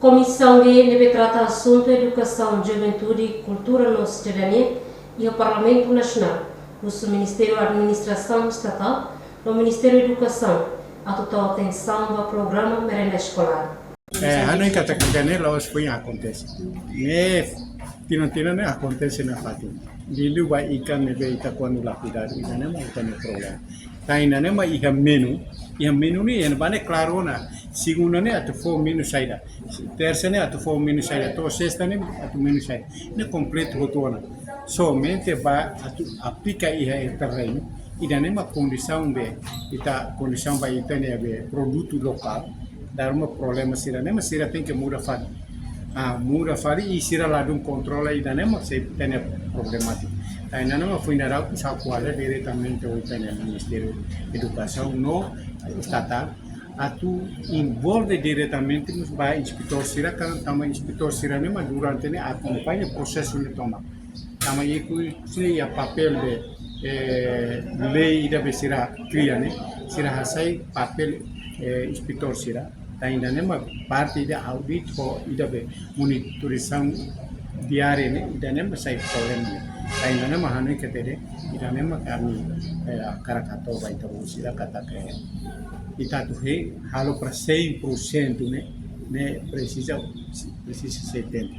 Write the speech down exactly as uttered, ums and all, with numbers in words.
Komisaun B ne'ebé trata asuntu edukasaun, juventude, kultura no sidadania iha Parlamentu Nasionál, husu Ministériu Administrasaun Estatál no Ministériu Edukasaun atu tau atensaun ba programa merenda eskolár. Eh, hanoin katak ida-ne'e la'ós foin akontese. Ne'e tinan-tinan ne'e akontese iha fatin. Liuliu ba ikan ne'ebé ita kuandu la kuidadu, ida-ne'e mak ita-nia problema. Tan ida-ne'e mak iha menu, iha menu ne'e iha ne'ebá ne'e klaru ona. Segunda ne'e atu fó menu saida. Tersa ne'e atu fó menu saida. To'o sesta ne'e atu menu saida. Ne'e kompletu hotu ona. Somente ba atu aplika iha terrenu. Ida-ne'e mak kondisaun be, ita kondisaun ba ita-nia be produtu lokál. Dala ruma problema sira-ne'e mak sira tenke muda fali. Ah, muda fali i sira ladún kontrola ida-ne'e mak sei ita-nia problemátika. Tan ida-ne'e mak foin daudauk ha'u ko'alia diretamente ho ita-nia Ministériu Edukasaun no Estatál atu envolve diretamente mós ba inspetór sira, karena tanba inspetór sira-ne'e mak durante ne'e akompaña prosesu ne'e tomak. Tanba ikus ne'e iha papél be, eh, lei ida be sira kria ne'e, sira hasai papél, eh, inspetór sira. Tan ida-ne'e mak parte ida audit ho ida be monitorizasaun diária ne'e, ida-ne'e mak sai problema ne'e. Tan ida-ne'e mak hanoin katak ida-ne'e mak ami, eh, hakarak hato'o ba ita-boot sira katak, eh, ita atu halo para cem por cento ne'e, ne'e presiza, presiza setenta.